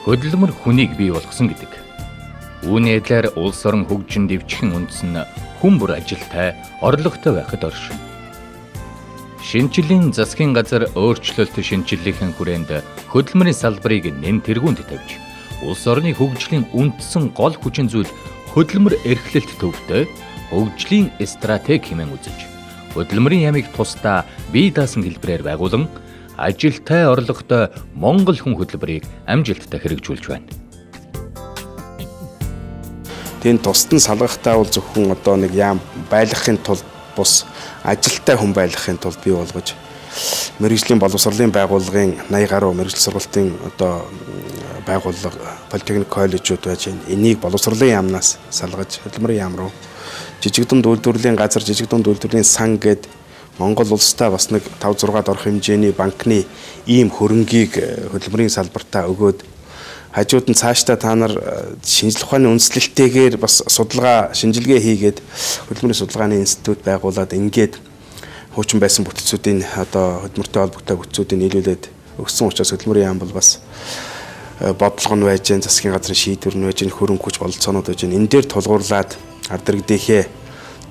Хөдөлмөр хүнийг бий болгосон гэдэг. Үүний адилаар улс орон хөгжин дэвжихэн үндэс нь хүн бүр ажилтай, орлоготой байхад оршино. Шинэчлэлийн засгийн газар өөрчлөлт шинэчлэлийн хүрээнд хөдөлмөрийн салбарыг нэн тэргуунд тавьж, улс орны хөгжлийн үндсэн гол хүчин зүйл хөдөлмөр эрхлэлт төвтэй хөгжлийн стратеги хэмээн үзэж, хөдөлмөрийн яамыг тусдаа бие даасан хэлбэрээр байгуулан ажилтай, орлоготой Монгол хүн хөтөлбөрийг амжилттай хэрэгжүүлж байна. Тийм тусад нь салгахтаа бол зөвхөн одоо нэг яам байлгахын тулд бус ажилтай хүн байлгахын тулд бий болгож мэргэжлийн боловсролын байгууллагын 80 гаруй мэргэжил сургалтын одоо байгууллага, политехник коллежууд байж байна. Энийг боловсролын яамнаас салгаж хөдөлмөрийн яам руу жижиг дунд үйлдвэрлэлийн газар, жижиг дунд үйлдвэрлэлийн сан гээд Монгол улстай бас нэг 5 6-ад орох хэмжээний банкны ийм хөрөнгийг хөдөлмөрийн салбартаа өгөөд хажууд нь цаашдаа та нар шинжлэх ухааны үндэслэлтэйгээр бас судалгаа, шинжилгээ хийгээд хөдөлмөрийн судалгааны институт байгуулад ингээд хуучин байсан бүтцүүдийн одоо хөдөлмөртэй холбогдтой бүтцүүдийг нийлүүлээд өгсөн учраас хөдөлмөрийн яам бол бас бодлого нь байж гэн, засгийн газрын шийдвэр нь байж гэн, хөрөнгө хүч бололцоонууд байж гэн. Энэ дээр тулгуурлаад ард иргэдийнхээ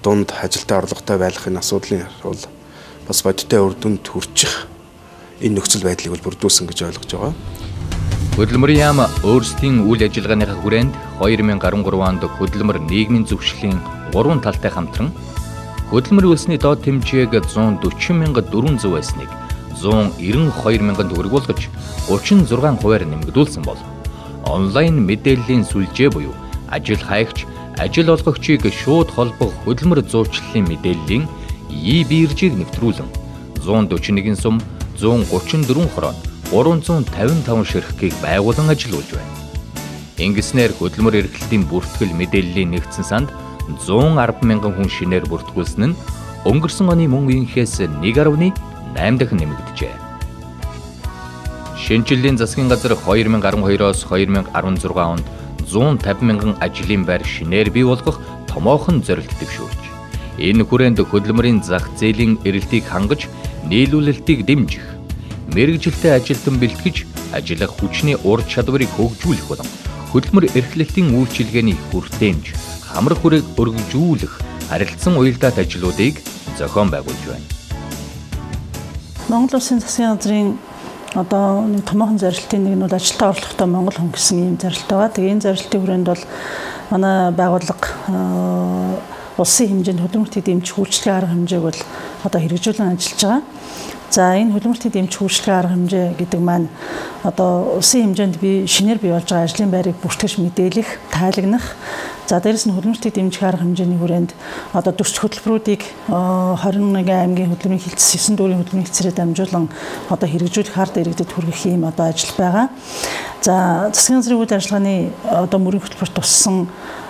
дунд ажилтай орлоготой байлгахын асуудлын бол бас бодиттой үр дүнд хүрчих энэ нөхцөл байдлыг бол бүрдүүлсэн гэж ойлгож байгаа. Хөдөлмөрийн яам өөрсдийн үйл ажиллагааныхаа хүрээнд 2013 онд хөдөлмөр нийгмийн зөвшөллийн 3 талтай хамтран хөдөлмөр үйлсний доод хэмжээг 140,400 байсныг 192,000 төгрөг болгож 36%-аар нэмэгдүүлсэн бол онлайн мэдээллийн сүлжээ буюу ажил хайгч, ажил олгогчийг шууд холбох хөдөлмөр зуучлалын мэдээллийн e-биржийг нэвтрүүлэн 141 сум 134 хорон 355 ширхгийг байгуулан ажиллуулж байна. Ингэснээр хөдөлмөр эрхлэлтийн бүртгэл мэдээллийн нэгдсэн санд 110 мянган хүн шинээр бүртгүүлсэн нь өнгөрсөн оны мөн үеийнхээс 1.8 дахин нэмэгджээ. Шинэчлэлийн засгийн газар 2012-оос 2016 онд 150 мянган ажлын байр шинээр бий болгох томоохон зорилт дэвшүүлж, энэ хүрээнд хөдөлмөрийн зах зээлийн эрэлтийг хангаж, нийлүүлэлтийг дэмжих, мэргэжилтэй ажилтан бэлтгэж, ажиллах хүчний ур чадварыг хөгжүүлэх болон хөдөлмөр эрхлэлтийн үйлчилгээний хүртээмж, хамар хүрээг өргөжүүлэх харилцан уялдаат ажлуудыг зохион байгуулж байна. Монгол Улсын засгийн газрын одоо нэг томоохон зорилтын нэг нь бол ажилтаа орлоготой Монгол хүн гэсэн ийм зорилт байгаа. Тэгээ энэ зорилтын хүрээнд бол манай байгууллага улсын хэмжээнд хөдөлмөртийг дэмжих үйлчилгээ арга хэмжээг бол одоо хэрэгжүүлэн ажиллаж байгаа. За энэ хөдөлмөртийг дэмжих үйлчилгээ арга хэмжээ гэдэг маань одоо улсын хэмжээнд би шинээр бий болж байгаа ажлын байрыг бүртгэж мэдээлэх, тайлагнах. За дээрэс нь хөдөлмөртийг дэмжих арга хэмжээний хүрээнд одоо дүрс хөтөлбөрүүдийг 21 аймгийн хөдөлмөрийн хилцс, 9 дүүрийн хөдөлмөрийн хилцээрээ дамжуулан одоо хэрэгжүүлэх ард иргэдэд хүргэх ийм одоо ажил байгаа. За засгийн газрын үйл ажиллагааны одоо мөрийн хөтөлбөрт туссан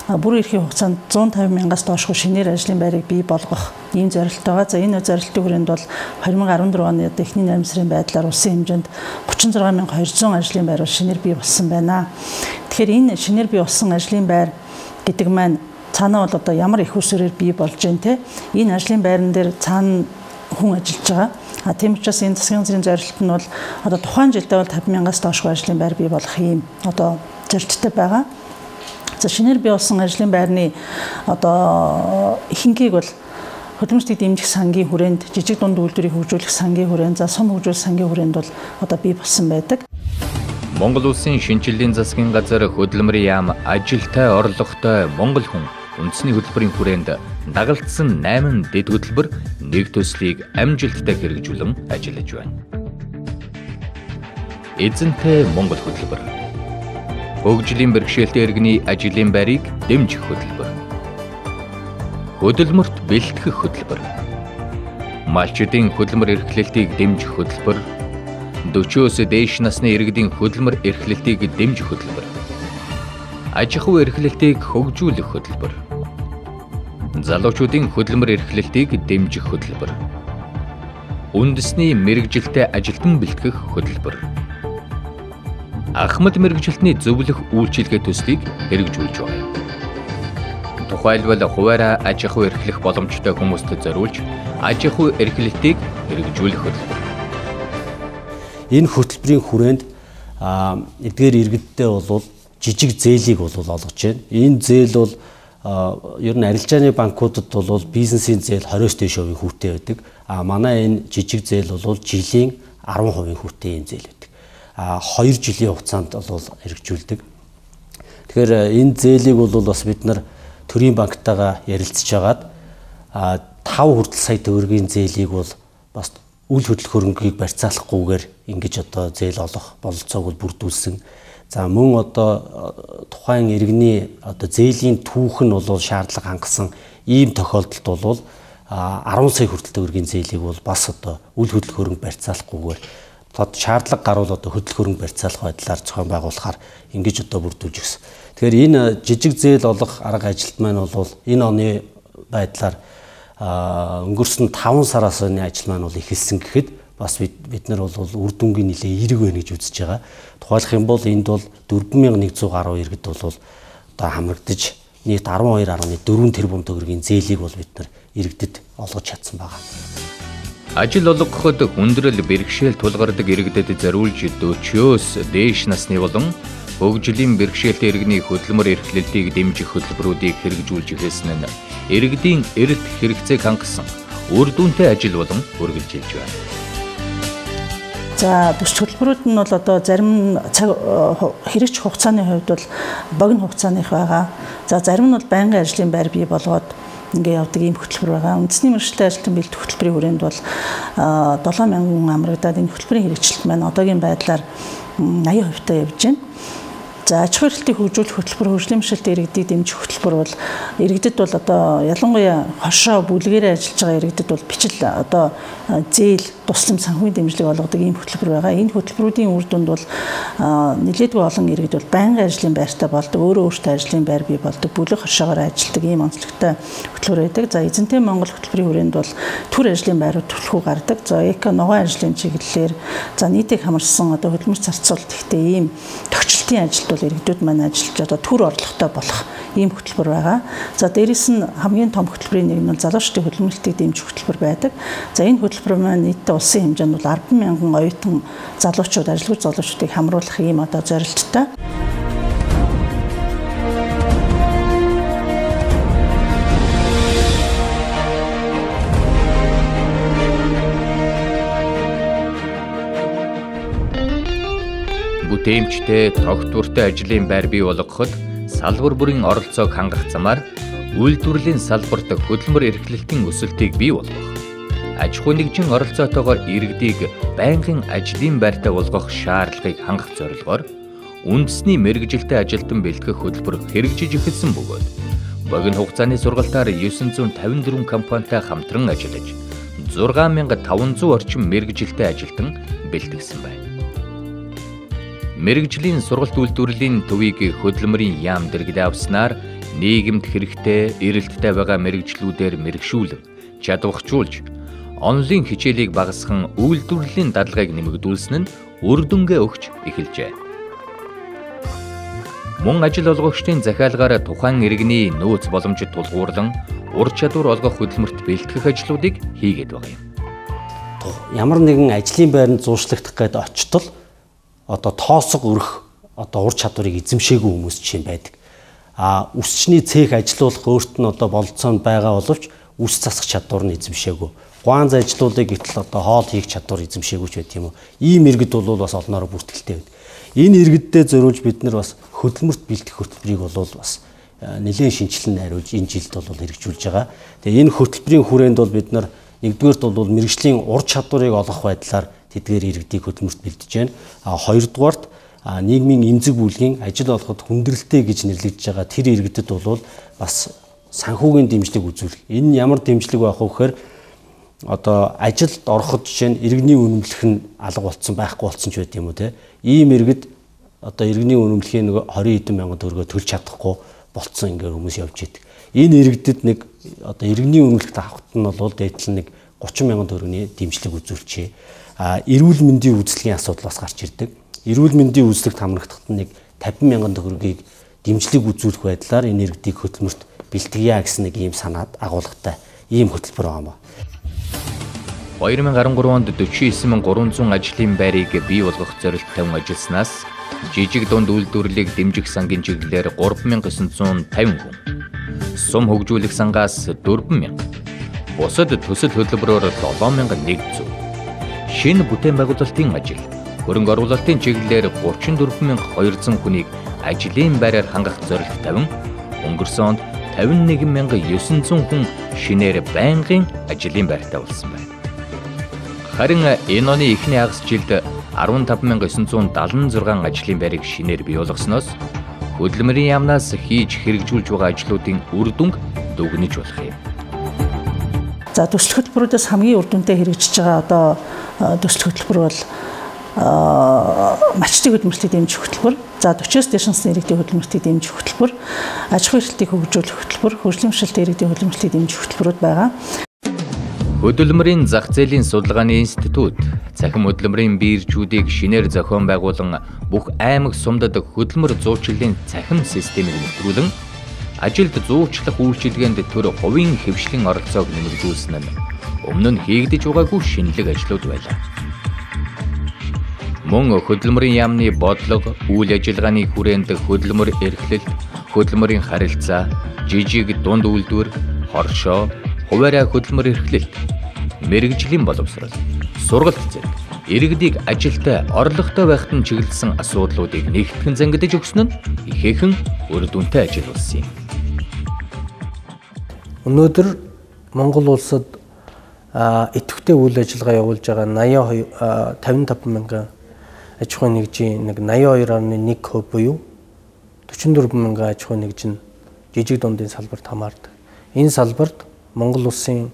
бүр эрхийн хугацаанд 150 мянгаас доошгүй шинээр ажлын байрыг бий болгох ийм зорилт байгаа. За энэ зорилтын хүрээнд бол 2014 оны одоо эхний 8 сарын байдлаар улсын хэмжээнд 36,200 ажлын байр шинээр бий болсон байна. Тэгэхээр энэ шинээр бий болсон ажлын байр гэдэг маань цаанаа бол одоо ямар их усрээр бий болж байна те. Энэ ажлын байран дээр цаана хүн ажиллаж байгаа. А тийм учраас энэ засгийн газрын зорилт нь бол одоо тухайн жилдээ бол 50 мянгаас доошгүй ажлын байр бий болох ийм одоо зорилттой байгаа. За шинээр бий болсон ажлын байрны одоо ихэнхийг бол хөдөлмөртийг дэмжих сангийн хүрээнд, жижиг дунд үйлдвэрийг хөгжүүлэх сангийн хүрээнд, за сум хөгжүүлэх сангийн хүрээнд бол одоо бий болсон байдаг. Монгол Улсын шинэчлэлийн засгийн газар хөдөлмөрийн яам ажилтай, орлоготой Монгол хүн үндэсний хөтөлбөрийн хүрээнд дагалдсан 8 дэд хөтөлбөр нэг төслийг амжилттай хэрэгжүүлэн ажиллаж байна. Эзэнтэй Монгол хөтөлбөр. Хөгжлийн бэрхшээлтэй иргэний ажлын байрыг дэмжих хөтөлбөр. Хөдөлмөрт бэлтгэх хөтөлбөр. Малчдын хөдөлмөр эрхлэлтийг дэмжих хөтөлбөр. 40-оос дээш насны иргэдийн хөдөлмөр эрхлэлтийг дэмжих хөтөлбөр. Аж ахуй эрхлэлтийг хөгжүүлэх хөтөлбөр. Залуучуудын хөдөлмөр эрхлэлтийг дэмжих хөтөлбөр. Үндэсний мэргэжилтэй ажилтан бэлтгэх хөтөлбөр. Ахмад мэргэжилтний зөвлөх үйлчилгээ төслийг хэрэгжүүлж байгаа юм. Тухайлбал хуваараа аж ахуй эрхлэх боломжтой хүмүүст зориулж аж ахуй эрхлэлтийг хэрэгжүүлэх хөтөлбөр. Энэ хөтөлбөрийн хүрээнд Эдгээр иргэддээ бол жижиг зээлийг бол олгож байна. Энэ зээл бол ер нь арилжааны банкудад бол бизнесийн зээл 20-оос дээш хувийн хүүтэй байдаг. А манай энэ жижиг зээл бол жилийн 10% хүүтэй юм зээл байдаг. А 2 жилийн хугацаанд бол хэрэгжүүлдэг. Тэгэхээр энэ зээлийг бол бас бид нар төрийн банктайгаа ярилцж хагаад 5 хүртэл сая төгрөгийн зээлийг бол бас үл хөдлөх хөрөнгийг барьцаалахгүйгээр ингэж одоо зээл олох бололцоог бол бүрдүүлсэн. За мөн одоо тухайн иргэний одоо зээлийн түүх нь бол шаардлага хангасан ийм тохиолдолд бол 10 сая хүртэл төгрөгийн зээлийг бол бас одоо үл хөдлөх хөрөнгө барьцаалахгүйгээр шаардлага гарвал одоо хөдлөх хөрөнгө барьцаалах байдлаар зохион байгуулахаар ингэж одоо бүрдүүлж өгсөн. Тэгэхээр энэ жижиг зээл олох арга ажилт маань бол энэ оны байдлаар өнгөрсөн 5 сараас энэ ажил маань бол эхэлсэн гэхэд бас бид нар бол үр дүнгийн нэлээ эерэг байна гэж үзэж байгаа. Тухайлах юм бол энд бол 4100 гаруй иргэд бол одоо хамрагдаж нийт 12.4 тэрбум төгрөгийн зээлийг бол бид нар иргэдэд олгож чадсан байгаа. Ажил олгоход хүндрэл бэрхшээл тулгардаг иргэдэд зориулж 40-оос дээш насны болон хөгжлийн бэрхшээлтэй иргэний хөдөлмөр эрхлэлтийг дэмжих хөтөлбөрүүдийг хэрэгжүүлж эхэлсэн нь иргэдийн эрэлт хэрэгцээг хангасан үр дүнтэй ажил болон үргэлжилж байна. За төсч хөтөлбөрүүд нь бол одоо зарим цаг хэрэгжих хугацааны хувьд бол богино хугацааных байгаа. За зарим нь бол байнгын ажлын байр бий болгоод ингээ явдаг ийм хөтөлбөр байгаа. Үндэсний мэргэжилтэй ажилтан бэлтгэх хөтөлбөрийн хүрээнд бол 7000 хүн амрагдаад энэ хөтөлбөрийн хэрэгжилт маань одоогийн байдлаар 80% та явж байна. За аж ахуйн эрхлэлтийг хөгжүүлэх хөтөлбөр, хөгжлийн бэрхшээлтэй иргэдийг дэмжих хөтөлбөр бол иргэдэд бол одоо ялангуяа хошоо бүлгээрээ ажиллаж байгаа иргэдэд бол бичил одоо зээл, туслам, санхүүгийн дэмжлэг олгодог ийм хөтөлбөр байгаа. Энэ хөтөлбөрүүдийн үр дүнд бол нэлээдгүй олон иргэд бол байнгын ажлын байртай болдог, өөрөө өөртөө ажлын байр бий болдог, бүлэг хошоогоор ажилладаг ийм онцлогтой хөтөлбөр байдаг. За эзэнтэй Монгол хөтөлбөрийн хүрээнд бол төр ажлын байрууд түлхүү гардаг. За эко ногоон ажлын чиглэлээр за нийтийг хамарсан одоо хөдөлмөр зарцуулалт ихтэй ийм төгчлөлтийн ажилд бол иргэдүүд маань ажиллаж одоо төр орлоготой болох ийм хөтөлбөр байгаа. За дээрэс нь хамгийн том хөтөлбөрийн нэг нь бол залуучдын хөдөлмөрлөлтийг дэмжих хөтөлбөр байдаг. За энэ хөтөлбөр маань нийтдээ улсын хэмжээнд бол 10,000 оюутан залуучууд, ажилгүй залуучуудыг хамруулах ийм одоо зорилттой. Бүтээмжтэй, тогтвортой ажлын байр бий болгоход салбар бүрийн оролцоог хангах замаар үйлдвэрлэлийн салбарт хөдөлмөр эрхлэлтийн өсөлтийг бий болгох, аж ахуй нэгжийн оролцоотойгоор иргэдийг байнгын ажлын байртай болгох шаардлагыг хангах зорилгоор үндэсний мэргэжилтэй ажилтан бэлтгэх хөтөлбөр хэрэгжиж эхэлсэн бөгөөд богино хугацааны сургалтаар 954 компанитай хамтран ажиллаж 6500 орчим мэргэжилтэй ажилтан бэлтгэсэн байна. Мэргэжлийн сургалт үйлдвэрлэлийн төвийг хөдөлмөрийн яам дэргэдээ авснаар нийгэмд хэрэгтэй, эрэлттэй байгаа мэргэжлүүдээр мэргэшүүлэн, чадвархжуулж, онлын хичээлийг багасган үйлдвэрлэлийн дадлагыг нэмэгдүүлсэн нь үр дүнгээ өгч эхэлжээ. Мөн ажил олгогчдын захиалгаар тухайн иргэний нөөц боломжид тулгуурлан ур чадвар олгох хөдөлмөрт бэлтгэх ажлуудыг хийгээд байгаа юм. Ямар нэгэн ажлын байранд зуршлагдах гээд очтол одоо тоосго өрөх одоо ур чадварыг эзэмшээгүй хүмүүс жишээ нь байдаг. А үсчний цех ажилуулах өөрт нь одоо бололцоо нь байгаа боловч үс засах чадвар нь эзэмшээгүй. Гуанз ажилуулыг гэтэл одоо хоол хийх чадвар эзэмшээгүй ч байт юм уу. Ийм иргэд бол бас олноороо бүртгэлтэй байдаг. Энэ иргэддээ зориулж бид нар бас хөдөлмөрт бэлтгэх хөтөлбөрийг бол бас нэлээд шинжилэн найруулж энэ жилд бол хэрэгжүүлж байгаа. Тэгээ энэ хөтөлбөрийн хүрээнд бол бид нар нэгдүгээрт бол мэргэжлийн ур чадварыг олгох байдлаар тэдгээр иргэдийг хөдөлмөрт бэлдэж байна. А хоёрдугаарт нийгмийн эмзэг бүлгийн ажил олгоход хүндрэлтэй гэж нэрлэгдэж байгаа тэр иргэдэд бол бас санхүүгийн дэмжлэг үзүүлэх. Энэ нь ямар дэмжлэг байх вэ гэхээр одоо ажилд ороход жишээ нь иргэний үнэмлэх нь алга болцсон, байхгүй болцсон ч байт юм уу те. Ийм иргэд одоо иргэний үнэмлэхийн нэг 20 хэдэн мянган төгрөгөө төлж чадахгүй болцсон ингээд хүмүүс явж идэг. Энэ иргэдэд нэг одоо иргэний үнэмлэхт авахт нь бол дээдл нэг 30 мянган төгрөгийн дэмжлэг үзүүлчихье. А эрүүл мэндийн үйлчилгээний асуудал бас гарч ирдэг. Эрүүл мэндийн үйлчлэгт хамрагдахад нэг 50 мянган төгрөгийг дэмжлэг үзүүлэх байдлаар энэ иргэдийг хөдөлмөрт бэлтгэе гэсэн нэг ийм санаад агуулгатай ийм хөтөлбөр байгаа юм. 2013 онд 49300 ажлын байрыг бий болгох зорилт тавин ажилласнаас жижиг дунд үйлдвэрлэлийг дэмжих сангийн чиглэлээр 3950 хүн, сум хөгжүүлэх сангаас 4000, бусад төсөл хөтөлбөрөөр 7100, шинэ бүтээн байгуулалтын ажил, хөрөнгө оруулалтын чиглэлээр 34200 хүнийг ажлын байраар хангах зорилт тавин өнгөрсөн онд 51900 хүн шинээр байнгын ажлын байртай болсон байна. Харин энэ оны эхний хагас жилд 15976 ажлын байрыг шинээр бий болгосноос хөдөлмөрийн яамнаас хийж хэрэгжүүлж байгаа ажлуудын үр дүнг дүгнэж болох юм. За төсөл хөтөлбөрүүдээс хамгийн үр дүнтэй хэрэгжиж байгаа одоо төсөл хөтөлбөр бол мачтыг хөдөлмөрлөлтийг дэмжих хөтөлбөр, за 40-оос дээш насны иргэдийн хөдөлмөрлөлтийг дэмжих хөтөлбөр, аж ахуйн эрхлэлтийг хөгжүүлэх хөтөлбөр, хөгжлийн бэрхшээлтэй иргэдийн хөдөлмөрлөлтийг дэмжих хөтөлбөрүүд байгаа. Хөдөлмөрийн зах зээлийн судалгааны институт цахим хөдөлмөрийн биржүүдийг шинээр зохион байгуулан бүх аймаг сумдад хөдөлмөр зуучлалын цахим системийг нэвтрүүлэн ажилд зуучлах үйлчилгээнд төр хувийн хэвшлийн оролцоог нэмэгдүүлсэн нь өмнө нь хийгдэж байгаагүй шинэлэг ажлууд байлаа. Мөн хөдөлмөрийн яамны бодлого, үйл ажиллагааны хүрээнд хөдөлмөр эрхлэлт, хөдөлмөрийн харилцаа, жижиг дунд үйлдвэр, хоршоо, хуваарай хөдөлмөр эрхлэлт, мэргэжлийн боловсрол, сургалт зэрэг иргэдийг ажилтай, орлоготой байхад нь чиглэсэн асуудлуудыг нэгтгэн зангидаж өгсөн нь ихээхэн үр дүнтэй ажил болсон юм. Өнөөдөр Монгол улсад идэвхтэй үйл ажиллагаа явуулж байгаа 82 55 мянган аж ахуйн нэгжийн нэг 82.1% буюу 44 мянган аж ахуйн нэгж нь жижиг дундын салбарт хамаардаг. Энэ салбарт Монгол улсын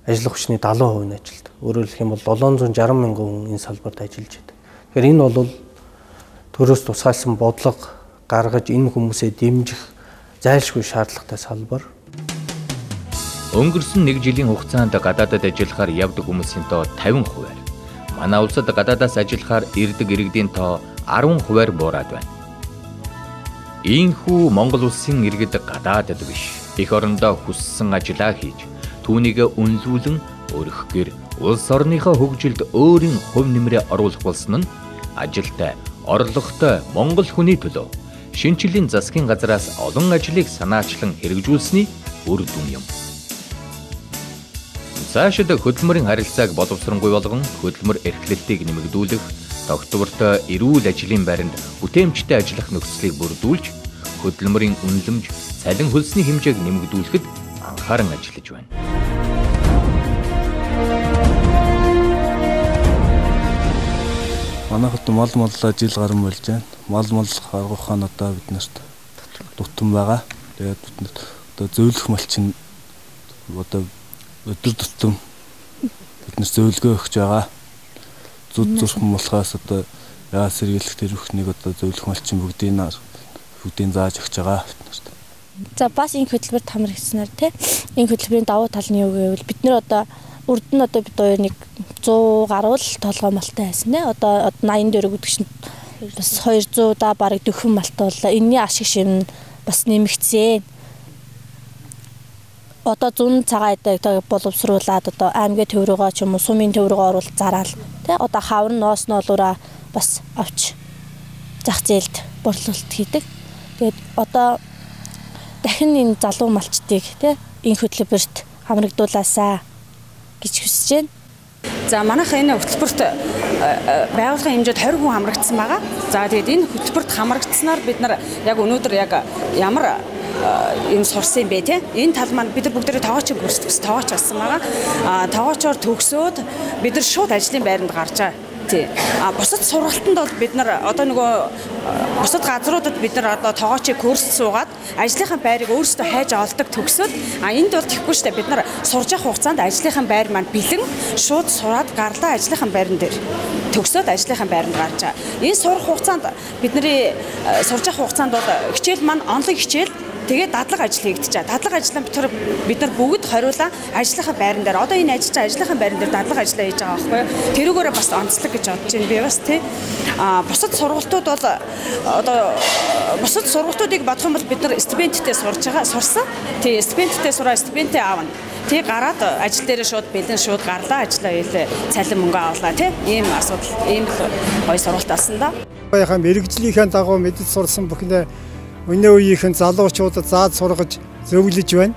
ажиллах хүчний 70% нь ажилдаг. Өөрөөр хэлэх юм бол 760 мянган хүн энэ салбарт ажиллаж байдаг. Тэгэхээр энэ бол төрөөс тусгаалсан бодлого гаргаж энэ хүмүүсээ дэмжих зайлшгүй шаардлагатай салбар. Өнгөрсөн нэг жилийн хугацаанд гадаадад ажиллахаар явдаг хүмүүсийн тоо 50%-аар, манай улсад гадаадаас ажиллахаар ирдэг иргэдийн тоо 10%-аар буураад байна. Ийхүү Монгол улсын иргэд гадаадад биш, эх орондоо хүссэн ажлаа хийж, түүнийг үнэлүүлэн өрөх гэр улс орныхоо хөгжилд өөрийн хувь нэмрээ оруулах болсон нь ажилтай, орлоготой Монгол хүний төлөө шинэчлэлийн засгийн газраас олон ажлыг санаачлан хэрэгжүүлсэний үр дүн юм. Цаашид хөдөлмөрийн харилцааг боловсронгүй болгон хөдөлмөр эрхлэлтийг нэмэгдүүлэх, тогтвортой эрүүл ажлын байранд бүтээмжтэй ажиллах нөхцөлийг бүрдүүлж, хөдөлмөрийн үнэлэмж, цалин хөлсний хэмжээг нэмэгдүүлэхэд анхааран ажиллаж байна. Манайхад мал маллаа жил гарan болж байна. Мал мал гаргах нь одоо бид нарт дутан байгаа. Тэгээд бид нарт одоо зөвлөх малчин одоо өдөр тутам бид нар зөвлөгөө өгч байгаа. Зүд зурхан болохоос одоо яа сэргийлэх тэр бүхнийг одоо зөвлөх малчин бүгдийг зааж өгч байгаа бид нарт. За бас энэ хөтөлбөрт хамрагдсанаар тий энэ хөтөлбөрийн давуу тал нь юу гэвэл бид нар одоо урд нь одоо бид хоёр нэг 100 гаруй л толгой малтай байсан тий. Одоо 84 гэдэг чинь бас 200 да бараг 40 малтай боллоо. Энийний ашиг шим бас нэмэгдсэн. Одоо зүүн цагаан айдаг боловсруулад одоо аймгийн төв рүүгээ ч юм уу сумын төв рүүгээ оруулж зараал тий. Одоо хавар ноос ноолуураа бас авч зах зээлд борлуулалт хийдэг. Тэгээд одоо дахин энэ залуу малчдыг тий энэ хөтөлбөрт хамрагдуулаасаа гэж хүсэж байна. За манайх энэ хөтөлбөрт байгууллагын хэмжээнд 20 хүн хамрагдсан байгаа. За тэгээд энэ хөтөлбөрт хамрагдсанаар бид нар яг өнөөдөр яг ямар юм сурсан юм бэ те? Энэ тал маань бид нар бүгдээрээ тоогооч курс тоогооч болсон байгаа. Тоогоочоор төгсөөд бид нар шууд ажлын байранд гарч байгаа. Тий. Бусад сургалтанд бол бид нар одоо нөгөө бусад газруудад бид нар одоо тоогоочийн курс суугаад ажлынхаа байрыг өөрсдөө хайж олдог төгсөөд энд бол тэгэхгүй шүү дээ. Бид нар сурж явах хугацаанд ажлынхаа байр маань бэлэн шууд сураад гарлаа ажлынхаа байран дээр төгсөөд ажлынхаа байранд гарч байгаа. Энэ сурах хугацаанд бидний сурж явах хугацаанд бол хичээл маань онлайн хичээл тэгээд дадлага ажил хийгдэж байгаа. Дадлага ажлаа бид нар бүгд хориулаа ажлынхаа байран дээр. Одоо энэ ажиллаж байгаа ажлынхаа байран дээр дадлага ажлаа хийж байгаа байхгүй юу? Тэрүүгээрээ бас онцлог гэж бодож байна. Би бас тий. Бусад сургалтууд бол одоо бусад сургалтуудыг бодох юм бол бид нар стипендтэй сурж байгаа, сурсан. Тий, стипендтэй сураа, стипендтэй аавна. Тий гараад ажил дээрээ шууд бэлэн шууд гарлаа, ажиллаа хийлээ, цалин мөнгө авлаа тий. Ийм асуудал, ийм л гоё сургалт болсон да. Яхаа мэргэжлийнхээ дагуу мэдэж сурсан бүхнээ өнөө үеийнхэн залуучуудад зааж сургаж зөвлөж байна.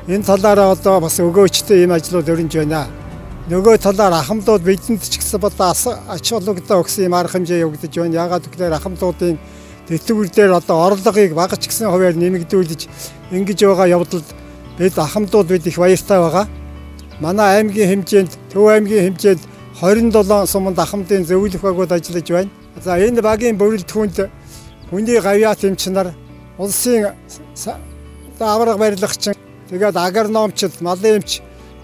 Энэ талаараа одоо бас өгөөчтэй ийм ажлууд өрнөж байна. Нөгөө талаар ахмадууд бидэнд ч гэсэн одоо ач холбогдол өгсөн юм арга хэмжээ явагдаж байна. Яагаад гэвэл ахмадуудын тэтгэвэр дээр одоо орлогыг бага ч гэсэн хувиар нэмэгдүүлж ингэж байгаа явдалд бид ахмадууд бид их баяртай байгаа. Манай аймгийн хэмжээнд, Төв аймгийн хэмжээнд 27 суманд ахмадын зөвлөх багууд ажиллаж байна. За энэ багийн бүрэлдэхүүнд хүний гавьяат эмч нар, улсын аварга барилгачин, тэгээд агрономчид, малын эмч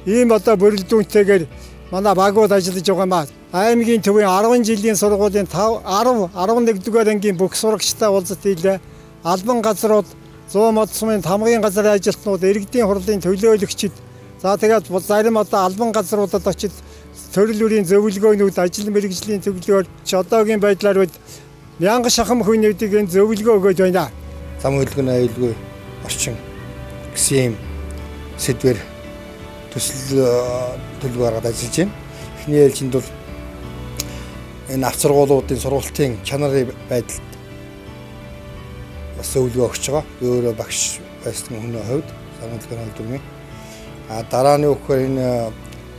ийм одоо бүрэлдэхүүнтэйгээр манай багууд ажиллаж байгаа юм аа. Аймгийн төвийн 10 жилийн сургуулийн 5, 10, 11 дугаар ангийн бүх сурагчтай уулзалт хийлээ. Албан газрууд, 100 мод сумын тамгын газрын ажилтнууд, иргэдийн хурлын төлөөлөгчид, за тэгээд зарим одоо албан газруудад очиж төрөл бүрийн зөвлөгөөнүүд, ажил мэргэжлийн зөвлөгөөр одоогийн байдлаар бид 1000 шахам хүнүүдийг энэ зөвлөгөө өгөөд байна. Зам хөдөлгөөний аюулгүй орчин гэсэн юм сэдвээр төсөл төлөв гаргаад ажиллаж байна. Эхний ээлжинд бол энэ авч сургуулиудын сургалтын чанарын байдалд бас зөвлөгөө өгч байгаа. Би өөрөө багш байсан хүний хувьд зам хөдөлгөөний хөдөлгөөний а дараа нь өгөхээр энэ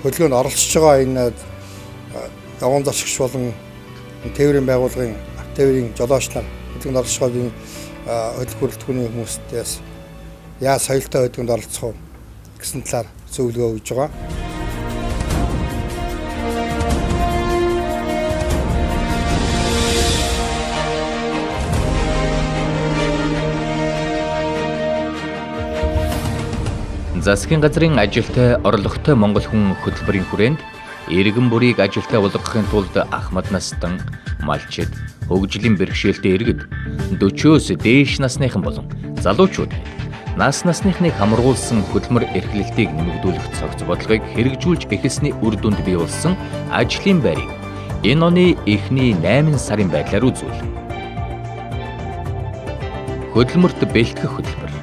хөдөлгөөнд оролцож байгаа энэ явган зорчигч болон тээврийн байгууллагын тээврийн жолооч нар хөдөлгөөнд оролцож байгаа энэ хөдөлгөх бүрэлдэхүүний хүмүүстээс яаж соёлтой хөдөлгөөнд оролцох вэ гэсэн талаар зөвлөгөө өгж байгаа. Засгийн газрын ажилтай орлоготой монгол хүн хөтөлбөрийн хүрээнд иргэн бүрийг ажилтай болгохын тулд ахмад настан, малчид, хөгжлийн бэрхшээлтэй иргэд 40-оос дээш насныхан болон залуучууд нас насныхныг хамруулсан хөдөлмөр эрхлэлтийг нэмэгдүүлэх цогц бодлогыг хэрэгжүүлж эхэлсний үр дүнд бий болсон ажлын байрыг энэ оны эхний 8 сарын байдлаар үзүүл. Хөдөлмөрт бэлтгэх хөтөлбөр,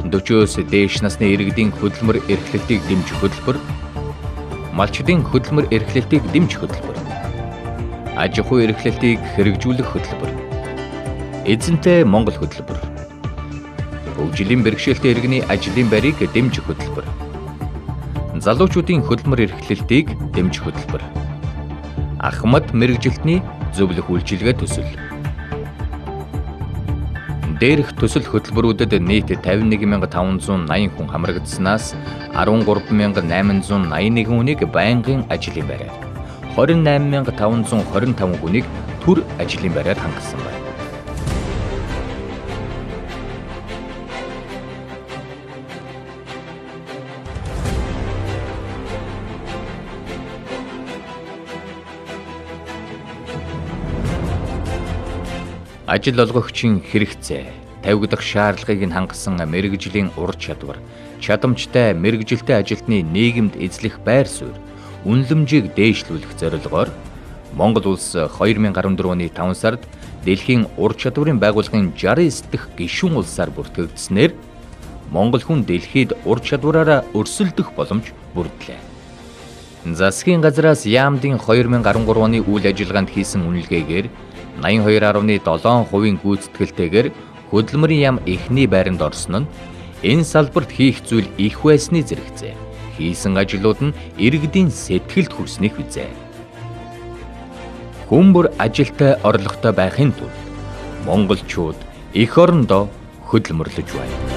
40-оос дээш насны иргэдийн хөдөлмөр эрхлэлтийг дэмжих хөтөлбөр, малчдын хөдөлмөр эрхлэлтийг дэмжих хөтөлбөр, аж ахуй эрхлэлтийг хэрэгжүүлэх хөтөлбөр, эзэнтэй Монгол хөтөлбөр, хөгжлийн бэрхшээлтэй иргэний ажлын байрыг дэмжих хөтөлбөр, залуучуудын хөдөлмөр эрхлэлтийг дэмжих хөтөлбөр, ахмад мэргэжилтний зөвлөх үйлчилгээ төсөл. Дээрх төсөл хөтөлбөрүүдэд нийт 51580 хүн хамрагдсанаас 13881 хүнийг байнгын ажлын байраар, 28525 хүнийг төр ажлын байраар хангасан байна. Ажил олгогчийн хэрэгцээ, тавигдах шаардлагыг нь хангасан мэргэжлийн ур чадвар, чадамжтай мэргэжилтэй ажилтны нийгэмд эзлэх байр суурь, үнэлэмжийг дээшлүүлэх зорилгоор Монгол улс 2014 оны 5 сард дэлхийн ур чадварын байгууллагын 69 дахь гишүүн улсаар бүртгэгдсэнээр Монгол хүн дэлхийд ур чадвараараа өрсөлдөх боломж бүрдлээ. Засгийн газраас яамдын 2013 оны үйл ажиллагаанд хийсэн үнэлгээгээр 82.7% гүйцэтгэлтэйгээр хөдөлмөрийн яам эхний байранд орсон нь энэ салбарт хийх зүйл их байсны зэрэгцээ. Хийсэн ажлууд нь иргэдийн сэтгэлд хүрснийг үзээ. Хүн бүр ажилтай орлоготой байхын тулд монголчууд эх орондоо хөдөлмөрлөж байна.